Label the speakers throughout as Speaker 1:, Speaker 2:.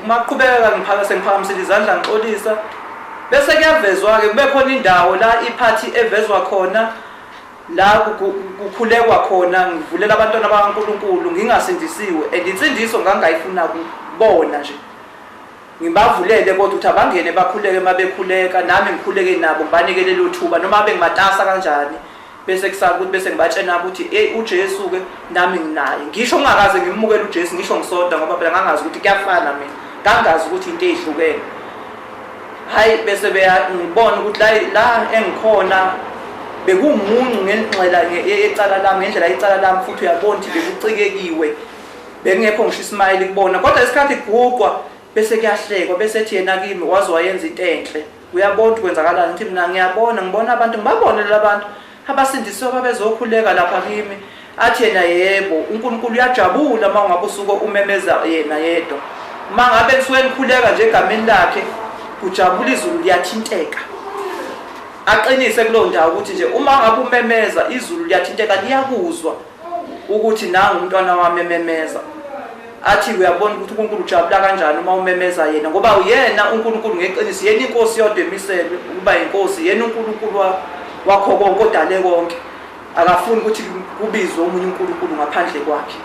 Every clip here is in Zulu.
Speaker 1: Uma kuqhubeka ngiphaka sengiphakamisile izandla ngixolisa. Bese kuyavezwa-ke kube khona indawo la iphathi evezwa khona la kukhulekwa khona ngivulela abantwana bakaNkulunkulu ngingasindisiwe and insindiso ngangayifuna kubona nje. Ngibavulele kodwa ukuthi abangene bakhuleke uma bekhuleka nami ngikhuleke nabo ngibanike lelo thuba noma bengimatasa kanjani bese kusala ukuthi bese ngibatshena ukuthi hey uJesu ke nami nginaye ngisho ngingakaze ngimukele uJesu ngisho ngisonta ngoba phela ngangazi ukuthi kuyafana mina ngangazi ukuthi into ezihlukene hayi bese beya ngibona ukuthi la la engikhona bekumuncu ngenxela yecala lami ngendlela yecala lami futhi uyabona ukuthi bekucikekiwe Bekungekho ngisho ismayili kubona kodwa isikhathi kuguqwa bese kuyahlekwa bese ethi yena kimi waze wayenza into enhle uyabona ukuthi kwenzakalani ngithi mina ngiyabona ngibona abantu ngibabone labantu abasindisiwe babezokhuleka lapha kimi athi yena yebo uNkulunkulu uyajabula uma ungabe usuke umemeza yena yedwa uma ngabe nisuke nikhuleka nje egameni lakhe kujabula izulu liyathinteka aqinise kulowo ndawo ukuthi nje uma ngabe umemeza izulu liyathinteka liyakuzwa ukuthi nangu umntwana wami ememeza athi uyabona ukuthi uNkulunkulu ujabula kanjani uma umemeza yena ngoba uyena uNkulunkulu ngeqiniso yena inkosi yodwa emiselwe ukuba inkosi yena uNkulunkulu wakho konke odale konke akafuni ukuthi kubizwe omunye uNkulunkulu ngaphandle kwakhe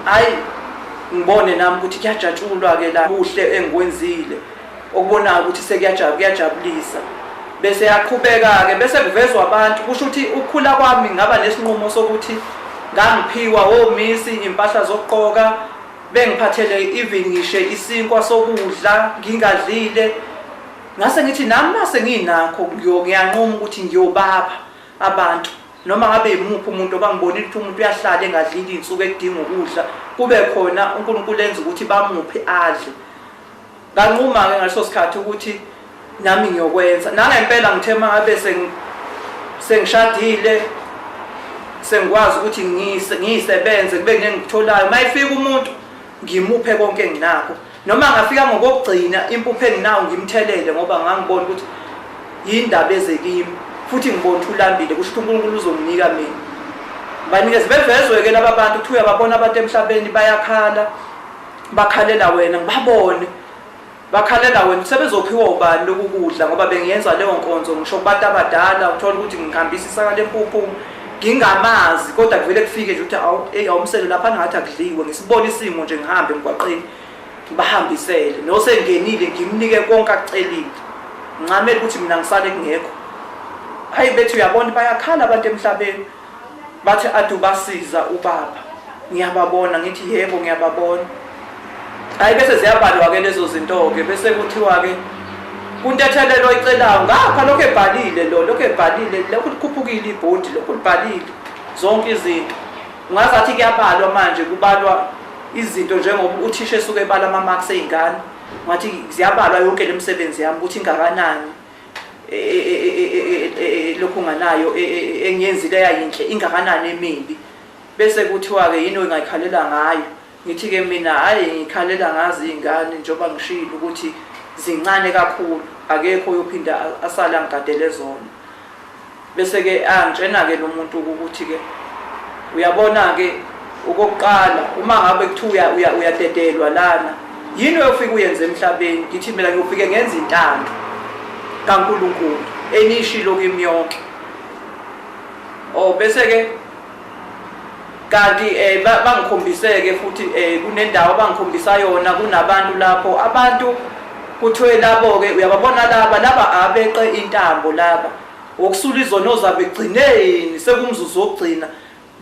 Speaker 1: hayi ngibone nami ukuthi kuyajatshulwa ke la kuhle engikwenzile okubonayo ukuthi sekuyajabulisa bese yaqhubeka-ke bese kuvezwa abantu kusho ukuthi ukukhula kwami ngaba nesinqumo sokuthi ngangiphiwa omisi impahla zokugqoka bengiphathele even ngisho isinkwa sokudla ngingadlile ngase ngithi nami mase nginakho ngiyanquma ukuthi ngiyobapha abantu noma ngabe yimuphi umuntu obangibonile ukuthi umuntu uyahlala engadlile iy'nsuku edinga ukudla kube khona uNkulunkulu enza ukuthi bamuphe adle Nganquma-ke ngaleso sikhathi ukuthi nami ngiyokwenza. Nangempela ngithe uma ngabe sengishadile sengikwazi ukuthi ngiyisebenze kube ngengikutholayo. Uma efika umuntu ngimuphe konke enginakho. Noma angafika ngokokugcina impuphu enginawo ngimthelele ngoba ngangibona ukuthi yindaba eze kimi futhi ngibona ukuthi ulambile kusho ukuthi uNkulunkulu uzonginika mina. Banikeze bevezwe-ke laba bantu kuthiwa uyababona abantu emhlabeni bayakhala. Bakhalela wena ngibabone bakhalela wena sebezophiwa ubani lokhu kudla ngoba bengiyenza leyo nkonzo ngisho kubantu abadala uthola ukuthi ngihambisa isaka lempuphu ngingamazi kodwa kuvele kufike nje ukuthi awu hey awumsele lapha ngathi akudliwe ngisibona isimo nje ngihambe emgwaqeni ngibahambisele nosengenile ngimnike konke akucelile ngincamela ukuthi mina ngisale kungekho hayi bethi uyabona bayakhala abantu emhlabeni Bathi ade ubasiza ubaba. Ngiyababona ngithi yebo ngiyababona. Hayi bese ziyabalwa-ke lezo zinto-ke bese kuthiwa-ke kuntethelelo oyicelayo ngapha lokhu ebhalile lo lokhu ebhalile lokhu likhuphukile ibhodi lokhu libhalile zonke izinto ungazathi kuyabalwa manje kubalwa izinto njengoba uthisha esuke ebala ama-marks ey'ngane ngathi ziyabalwa yonke le misebenzi yami ukuthi ingakanani E, e, e, lokhu nganayo engiyenzile yayinhle ingakanani emibi bese kuthiwa-ke yini engayikhalela ngayo ngithi-ke mina hhayi ngikhalela ngazi iy'ngane njengoba ngishilo ukuthi zincane kakhulu akekho oyophinda asale angigadele zona Bese-ke angitshena-ke lo muntu ukuthi-ke uyabona-ke okokuqala uma ngabe kuthiwa uyadedelwa lana yini oyofike uyenze emhlabeni ngithi mina ngiyofike ngenza intando kaNkulunkulu eniyishilo kimi yonke oh bese-ke kanti eh bangikhombiseke futhi eh kunendawo abangikhombisa yona kunabantu lapho abantu kuthiwe labo ke uyababona laba laba abeqe intambo laba wokusula izono zabo ekugcineni sekumzuzu wokugcina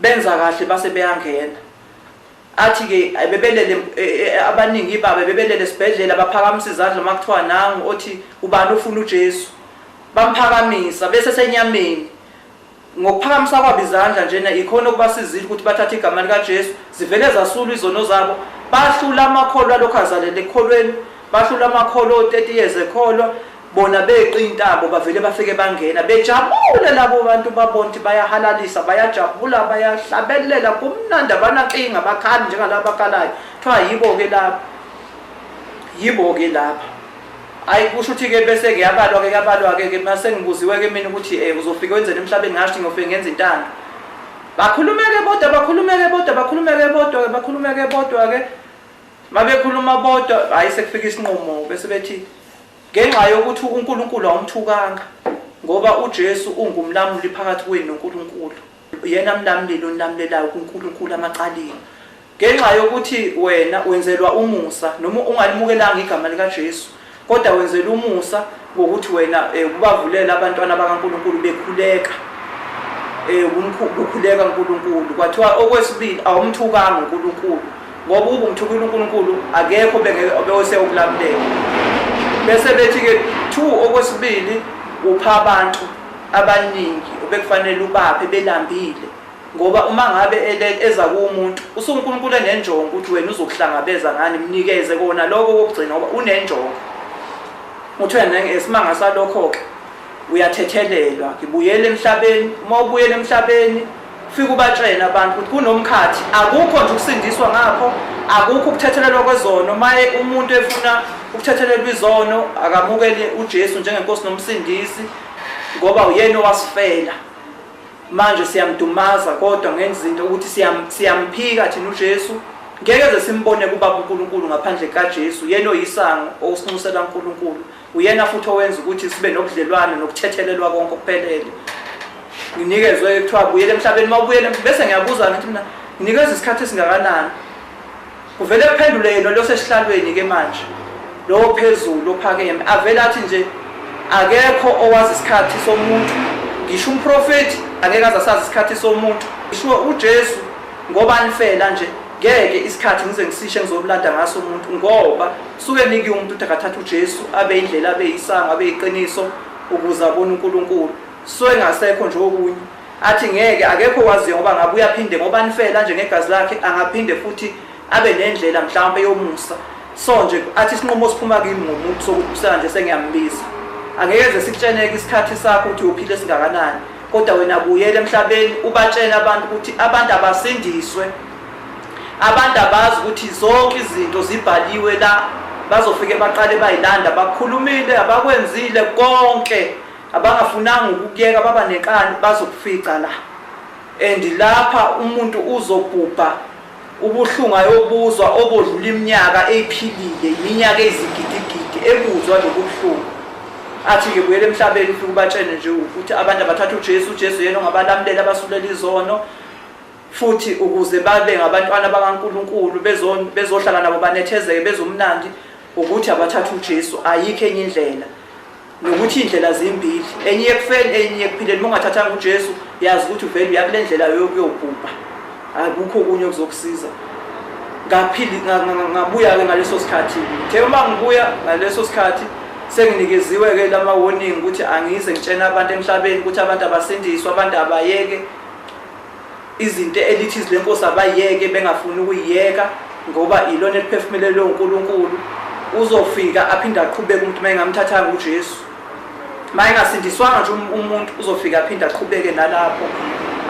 Speaker 1: benza kahle base beyangena athi ke bebelele eh, eh, abaningi ibaba bebelele esibhedlela baphakamisa izandla uma kuthiwa nangu othi ubani ofuna uJesu bamphakamisa bese senyameni Ngokuphakamisa kwabo izandla njena ikhona okubasizile ukuthi bathathe igama likaJesu, zivele zasulwa izono zabo, bahlula amakholwa alokhu azalele ekukholweni, bahlula amakholwa o-30 years ekholwa, bona beqa intambo bavele bafike bangena bejabule labo bantu babona ukuthi bayahalalisa bayajabula bayahlabelela kumnandi abanankinga bakhali njengalaba abakhalayo kuthiwa yibo-ke laba yibo-ke laba Ayi kusho ukuthi ke bese kuyabalwa ke kuyabalwa ke ke mase ngibuziwe ke mina ukuthi eh uzofika wenzeni emhlabeni ngasho ngiyofika ngenza intando. Bakhulumeke bodwa bakhulumeke bodwa bakhulumeke bodwa ke bakhulumeke bodwa ke. Mabekhuluma bodwa, hhayi sekufika isinqumo bese bethi ngenxa yokuthi uNkulunkulu awumthukanga ngoba uJesu ungumlamuli phakathi kwenu noNkulunkulu. Uyena mlamuleli onilamulelayo kuNkulunkulu amacaleni. Ngenxa yokuthi wena wenzelwa umusa noma ungalimukelanga igama likaJesu kodwa wenzela umusa ngokuthi wena ubavulela abantwana bakaNkulunkulu bekhuleka kukhuleka uNkulunkulu. Kwathiwa okwesibili awumthukanga uNkulunkulu ngoba ukuba umthukile uNkulunkulu akekho bese ukulamulela. Bese bethi-ke two okwesibili upha abantu abaningi obekufanele ubaphe belambile. Ngoba uma ngabe eza kumuntu, usuke uNkulunkulu enenjongo ukuthi wena uzokuhlangabeza ngani, mnikeze kona lokho kokugcina ngoba unenjongo. Uthi wena ngesimanga salokho-ke uyathethelelwa, ngibuyele emhlabeni. Uma ubuyela emhlabeni, ufike ubatshele abantu ukuthi kunomkhathi, akukho nje ukusindiswa ngapho, akukho ukuthethelelwa kwezono. Uma umuntu efuna ukuthethelelwa izono, akamukele uJesu njengeNkosi noMsindisi, ngoba uyena owasifela. Manje siyamdumaza kodwa ngenzinto ukuthi siyamphika thina uJesu. Ngeke ze simbone kuBaba uNkulunkulu ngaphandle kukaJesu. Uyena oyisango osinxusela uNkulunkulu. Uyena futhi owenza ukuthi sibe nobudlelwano nokuthethelelwa konke okuphelele. Nginikezwe kuthiwa buyela emhlabeni, uma ubuyela bese ngiyabuza ngithi mina nginikezwe isikhathi esingakanani? Kuvele kuphendule yena lo sesihlalweni ke manje. Lo phezulu ophakeme avele athi nje akekho owazi isikhathi somuntu, ngisho umprofeti angeke aze asazi isikhathi somuntu. Ngisho uJesu ngoba anifela nje ngeke isikhathi ngize ngisishe ngizomlanda ngaso umuntu, ngoba suke nikiwe umuntu ukuthi akathathe uJesu abe indlela, abe isango, abe iqiniso ukuze abone uNkulunkulu. So engasekho nje okunye athi ngeke, akekho owaziyo ngoba ngabe uyaphinde ngoba anifela nje ngegazi lakhe angaphinde futhi abe nendlela mhlawumbe yomusa. So nje athi isinqumo siphuma kimi ngomuntu sokuthi nje sengiyambiza. Angeke ze sikutsheneke isikhathi sakho ukuthi uyophila esingakanani, kodwa wena buyela emhlabeni ubatshele abantu ukuthi abantu abasindiswe. Abantu abazi ukuthi zonke izinto zibhaliwe la, bazofike baqale bayilanda, bakhulumile, abakwenzile konke, abangafunanga ukukuyeka baba nenkani bazokufica la. And lapha umuntu uzobhubha ubuhlungu ayobuzwa obodlula iminyaka eyiphilile, iminyaka eyizigidigidi ebuzwa lobu buhlungu. Athi-ke buyela emhlabeni ufike ubatshene nje ukuthi abantu abathatha uJesu, uJesu yena ongabalamulela abasulela izono, futhi ukuze babe ngabantwana bakaNkulunkulu bezohlala nabo banethezeke bezomnandi, ukuthi abathathe uJesu, ayikho enye indlela. Nokuthi iy'ndlela zimbili, enye ekufeni enye ekuphileni. Uma ungathathanga uJesu, yazi ukuthi uvele uya kule ndlela yokuyobhubha, akukho okunye okuzokusiza. Ngaphili ngabuya-ke ngaleso sikhathi. Ngithe uma ngibuya ngaleso sikhathi senginikeziwe-ke lama warning ukuthi angize ngitshene abantu emhlabeni ukuthi abantu abasindiswe, abantu abayeke izinto elithi izwi lenkosi, abayeke bengafuni ukuyiyeka ngoba ilona eliphefumulelwe uNkulunkulu. Uzofika aphinde aqhubeke umuntu uma engamthathanga uJesu, uma engasindiswanga nje umuntu uzofika aphinde aqhubeke nalapho.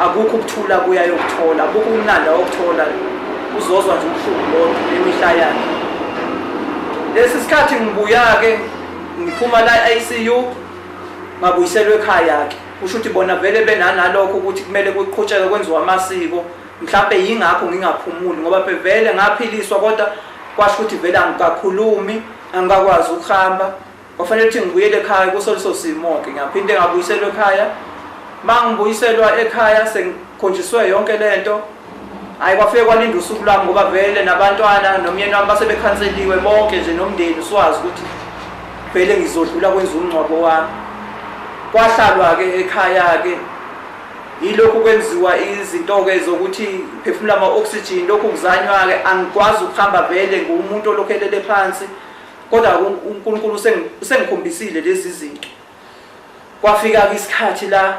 Speaker 1: Akukho ukuthula kuye ayokuthola, akukho ukumnandi ayokuthola, uzozwa nje ubuhlungu bodwa emihla yakhe. Lesi sikhathi ngibuya-ke ngiphuma la e-ICU ngabuyiselwa ekhaya-ke. Kusho ukuthi bona vele benanalokho ukuthi kumele kuqhutshekwe kwenziwe amasiko, mhlampe yingakho ngingaphumuli ngoba vele ngaphiliswa kodwa kwasho ukuthi vele angikakhulumi, angikakwazi ukuhamba. Kwafanele ukuthi ngibuyele ekhaya kuso leso simo-ke, ngaphinde ngabuyiselwa ekhaya. Uma ngibuyiselwa ekhaya sengikhonjiswe yonke le nto, hhayi kwafike kwalinda usuku lwami ngoba vele nabantwana nomyeni wami base bekhanseliwe bonke nje, nomndeni usuwazi ukuthi vele ngizodlula kwenza umngcwabo wami. Kwahlalwa-ke ekhaya-ke, yilokhu kwenziwa izinto-ke zokuthi phefumula ama-oxygen, lokhu kuzanywa-ke, angikwazi ukuhamba vele ngumuntu olokhu elele phansi, kodwa uNkulunkulu usengikhombisile lezi zinto. Kwafika-ke isikhathi la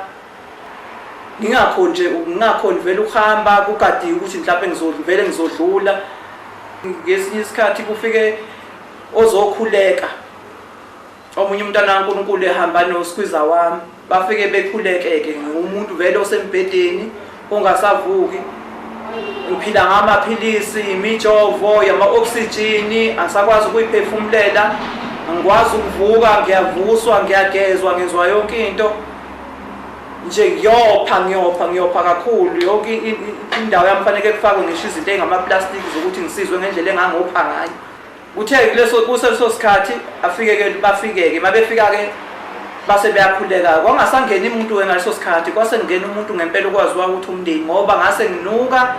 Speaker 1: ngingakhoni nje, ngingakhoni vele ukuhamba, kugadiwe ukuthi mhlawumbe vele ngizodlula. Ngesinye isikhathi kufike ozokhuleka, omunye umntwana kaNkulunkulu ehamba noskwiza wami, bafike bekhuleke-ke, ngiwumuntu vele osembhedeni ongasavuki, ngiphila ngamaphilisi, imijovo yama-oxygen, angisakwazi ukuyiphefumulela, angikwazi ukuvuka, ngiyavuswa, ngiyagezwa, ngenzwa yonke into. Nje ngiyopha ngiyopha ngiyopha kakhulu yonke indawo yami fanele kufakwe ngisho izinto ey'ngamaplastiki zokuthi ngisizwe ngendlela engangopha ngayo. Kuthe kuleso kuseso sikhathi afike-ke bafike-ke uma befika-ke base beyakhuleka kwangasangeni umuntu-ke ngaleso sikhathi kwase kungena umuntu ngempela okwaziwa ukuthi umndeni ngoba ngase nginuka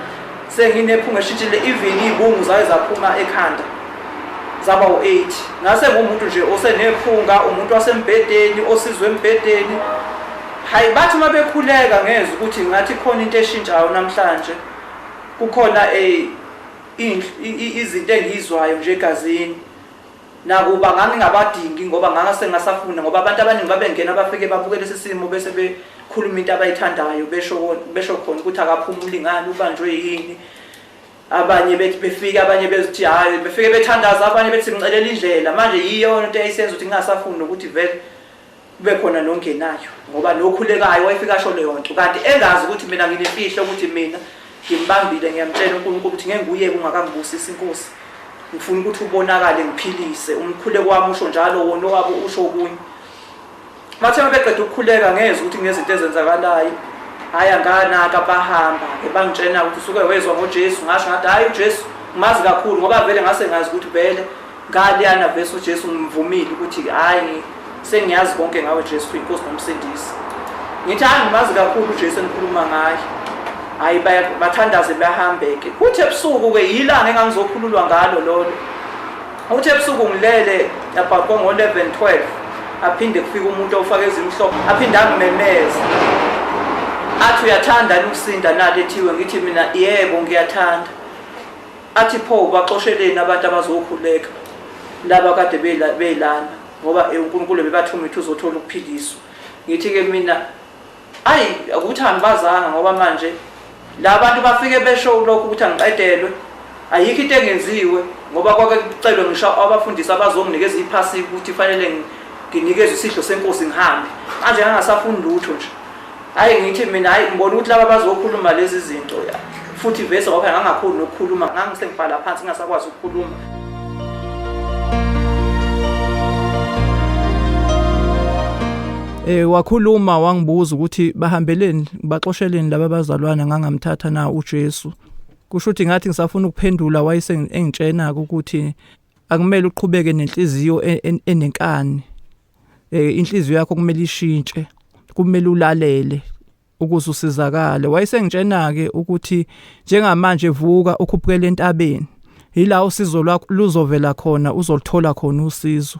Speaker 1: senginephunga eshintshile even iy'bungu zaye zaphuma ekhanda zaba u-8 ngase ngumuntu nje osenephunga umuntu wasembhedeni osizwe embhedeni. Hayi bathi uma bekhuleka ngezwa ukuthi ngathi khona into eshintshayo namhlanje kukhona izinto engiyizwayo nje egazini nakuba ngangingabadingi ngoba ngangase ngasafuna ngoba abantu abaningi babengena bafike babuke lesi simo bese bekhuluma into abayithandayo besho besho khona ukuthi akaphumuli ngani ubanjwe yini abanye bethi befike abanye bezithi hayi befike bethandaza abanye bethi ngicelela indlela manje yiyo into eyayisenza ukuthi ngingasafuni nokuthi vele kube khona nongenayo ngoba nokhulekayo wayefika asho leyo nto kanti engazi ukuthi mina nginemfihlo ukuthi mina ngimbambile ngiyamtshela uNkulunkulu ukuthi ngeke nguyeke ungakangibusisi inkosi ngifuna ukuthi ubonakale ngiphilise umkhuleko wami usho njalo wona owabo usho okunye. Bathe uma beqeda ukukhuleka ngezwa ukuthi kunezinto ezenzakalayo. Hhayi anganaka bahamba-ke bangitshena ukuthi usuke wezwa ngoJesu ngasho ngathi hhayi uJesu ngimazi kakhulu ngoba vele ngase ngazi ukuthi vele ngaliyana vese uJesu ngimvumile ukuthi hhayi sengiyazi konke ngawe Jesu uyinkosi nomsindisi. Ngithi hhayi ngimazi kakhulu uJesu enikhuluma ngaye. Hhayi bathandaze bahambe-ke. Kuthi ebusuku-ke yilanga engangizokhululwa ngalo lolo. Uthi ebusuku ngilele about kongo-11 12 aphinde kufike umuntu ofake ezimhlophe aphinde angimemeze athi uyathanda yini ukusinda nalethiwe ngithi mina yebo ngiyathanda athi pho ubaxosheleni abantu abazokhuleka laba kade belana ngoba uNkulunkulu bebathuma ukuthi uzothola ukuphiliswa ngithi-ke mina Ayi ukuthi angibazanga ngoba manje la bantu bafike besho lokhu ukuthi angiqedelwe ayikho into engenziwe ngoba kwake kucelwe ngisho abafundisi abazonginikeza iphasika ukuthi fanele nginikezwe isidlo senkosi ngihambe manje ngangasafuni lutho nje hayi ngithi mina hayi ngibona ukuthi laba bazokhuluma lezi zinto ya futhi vese ngoba ngangakhoni nokukhuluma ngangisengibhala phansi ngingasakwazi ukukhuluma.
Speaker 2: Wakhuluma wangibuza ukuthi bahambeleni baxosheleni laba bazalwana ngangamthatha na uJesu. Kusho ukuthi ngathi ngisafuna ukuphendula wayese engitshena ukuthi akumele uqhubeke nenhliziyo enenkani. Inhliziyo yakho kumele ishintshe, kumele ulalele. Ukuze usizakale. Wayesengitshena-ke ukuthi njengamanje vuka ukhuphukele entabeni. Yila usizo lwakho luzovela khona uzoluthola khona usizo.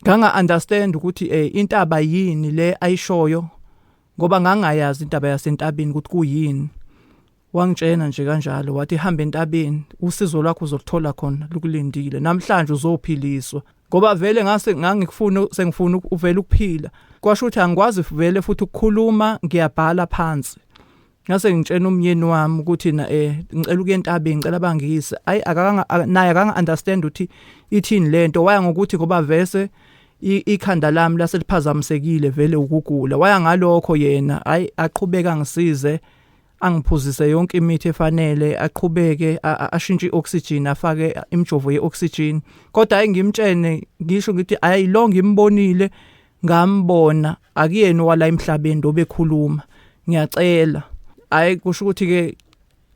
Speaker 2: Nganga understand ukuthi intaba yini le ayishoyo ngoba ngangayazi intaba yasentabeni ukuthi kuyini. Wangitshena nje kanjalo wathi hamba entabeni usizo lwakho uzoluthola khona lukulindile namhlanje uzophiliswa ngoba vele ngase ngangikufuna sengifuna uvele ukuphila kwasho ukuthi angikwazi vele futhi ukukhuluma ngiyabhala phansi ngase ngitshena umyeni wami ukuthi na ngicela ukuya entabeni ngicela bangiyise ayi akanga naye akanga understand ukuthi ithini lento waya ngokuthi ngoba vese ikhanda lami laseliphazamisekile vele ukugula waya ngalokho yena ayi aqhubeka ngisize angiphuzise yonke imithi efanele aqhubeke ashintshe i-oxygen afake imijovo ye-oxygen kodwa hayi ngimtshene ngisho ngithi hayi lo ngimbonile ngambona akuyena owala emhlabeni obekhuluma ngiyacela hayi kusho ukuthi ke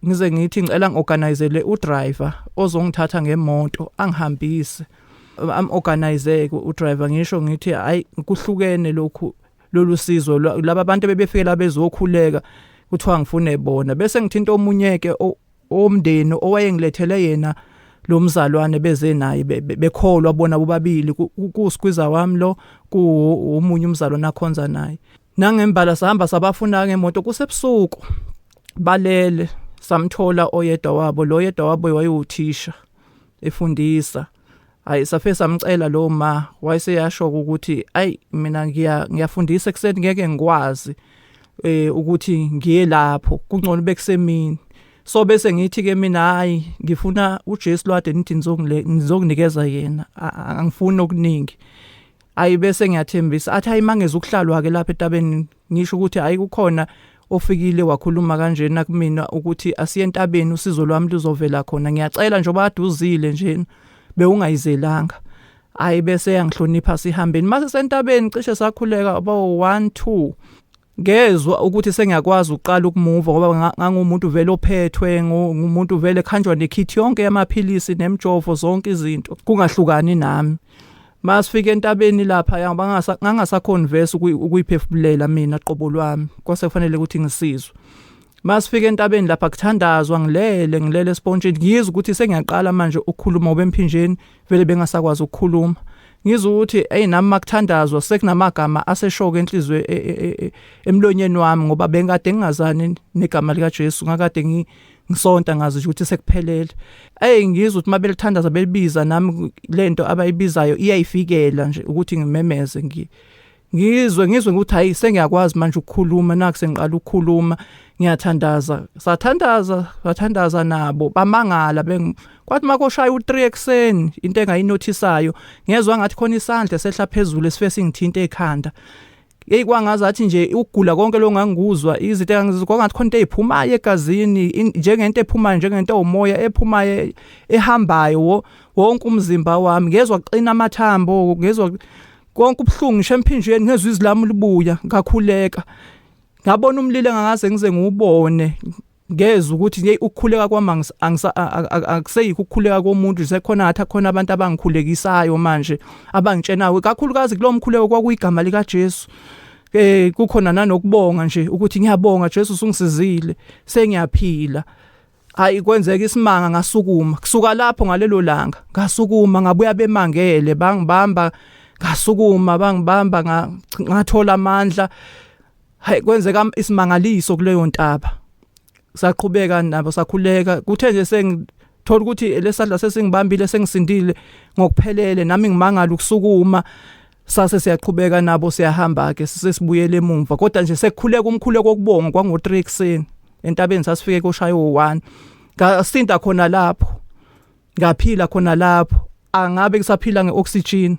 Speaker 2: ngize ngithi ngicela ngiorganizele udriver ozongithatha ngemoto angihambise am organize udriver ngisho ngithi hayi kuhlukene lokhu lolu sizo laba bantu bebefike la bezokhuleka kuthiwa ngifune bona bese ngithinta omunye ke omndeni owayengilethele yena lo mzalwane beze naye bekholwa bona bobabili kuskwiza wami lo kuomunye umzalwane akhonza naye nangembala sahamba sabafuna ngemoto kusebusuku balele samthola oyedwa wabo lo oyedwa wabo wayewuthisha efundisa Hayi safe samcela lo ma wayeseyasho ukuthi ayi mina ngiya ngiyafundisa ekuseni ngeke ngikwazi ukuthi ngiye lapho kungcono bekusemini so bese ngithi ke mina hayi ngifuna uJesu lwade nithi ngizokunikeza yena angifuni okuningi ayi bese ngiyathembisa athi hayi mangeze ukuhlalwa ke lapha etabeni ngisho ukuthi hayi kukhona ofikile wakhuluma kanjena kumina ukuthi asiye entabeni usizo lwami luzovela khona ngiyacela njengoba kade uzile nje bewungayizelanga ayi bese yangihlonipha sihambeni mase sentabeni cishe sakhuleka abo 1 2. Ngezwa ukuthi sengiyakwazi ukuqala ukumuva ngoba ngangumuntu vele ophethwe ngumuntu vele khanjwa nekhithi yonke yamaphilisi nemjovo zonke izinto kungahlukani nami. Masifika entabeni lapha ngangasakhoni vese ukuyiphefumulela mina qobo lwami, kwase kufanele ukuthi ngisizwe. Masifika entabeni lapha kuthandazwa, ngilele ngilele esipontshini, ngizwa ukuthi sengiyaqala manje ukukhuluma ngoba emphinjeni vele bengasakwazi ukukhuluma. Ngizwa ukuthi hey, nami makuthandazwa sekunamagama aseshoka enhlizwe emlonyeni wami ngoba bengikade ngingazani negama lika Jesu, ngakade ngisonta ngazi nje ukuthi sekuphelele. Hey, ngizwa ukuthi mabelithandaza belibiza nami lento abayibizayo iyayifikela nje ukuthi ngimemeze, ngizwe ukuthi hayi, sengiyakwazi manje ukukhuluma, naku sengiqala ukukhuluma, ngiyathandaza. Sathandaza, bathandaza nabo bamangala. Kwathi makoshaya u3 ekseni, into engayinothisayo, ngezwe ngathi khona isandla sehla phezulu esifike singithinta ekhanda. Hey, kwangazathi nje ukugula konke lo ngangikuzwa, izinto engangizwa, kwangathi khona into eziphumayo egazini, njengento ephumayo, njengento umoya ephumayo ehambayo wonke umzimba wami. Ngezwa qina amathambo, ngezwa konke ubuhlungu ngisho emphinjeni, ngezwe izwi lami libuya. Ngakhuleka, ngabona umlilo engakaze ngize ngiwubone. Ngezwe ukuthi nje ukukhuleka kwami akuseyikho ukukhuleka komuntu, sekhona ngathi akhona abantu abangikhulekisayo manje, abangitshenayo kakhulukazi kulo mkhuleko kwakuyigama lika Jesu. Kukhona nanokubonga nje ukuthi ngiyabonga Jesu, usungisizile, sengiyaphila. Hayi, kwenzeka isimanga, ngasukuma kusuka lapho ngalelo langa, ngasukuma ngabuya bemangele, bangibamba, ngasukuma, bangibamba, ngathola amandla. Hayi, kwenzeka isimangaliso kuleyo ntaba. Saqhubeka nabo, sakhuleka. Kuthe nje sengithola ukuthi lesandla sesingibambile, sengisindile ngokuphelele, nami ngimangala ukusukuma, sase siyaqhubeka nabo, siyahamba ke, sesibuyele emumva. Kodwa nje sekukhuleka umkhuleko wokubonga kwango 3 ekseni entabeni, sasifike koshaya u1. Ngasinda khona lapho, ngaphila khona lapho, angabe kusaphila ngeoxygen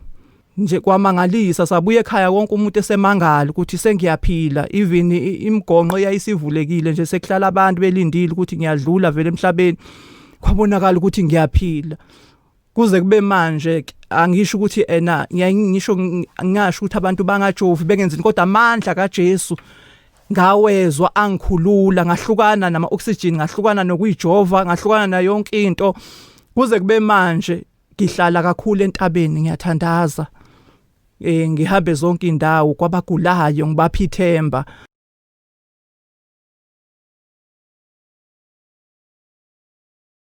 Speaker 2: nje, kwamangalisa. Sabuya ekhaya, wonke umuntu esemangala ukuthi sengiyaphila. Even imigonqo yayisivulekile nje, sekuhlala abantu belindile ukuthi ngiyadlula vele emhlabeni, kwabonakala ukuthi ngiyaphila kuze kube manje. Angisho ukuthi ena ngisho ngingasho ukuthi abantu bangajovi bengenzini, kodwa amandla kaJesu ngawezwa angikhulula, ngahlukana nama oxygen, ngahlukana nokuyijova, ngahlukana nayo yonke into. Kuze kube manje ngihlala kakhulu entabeni, ngiyathandaza, ngihambe zonke indawo kwabagulayo, ngibapha ithemba.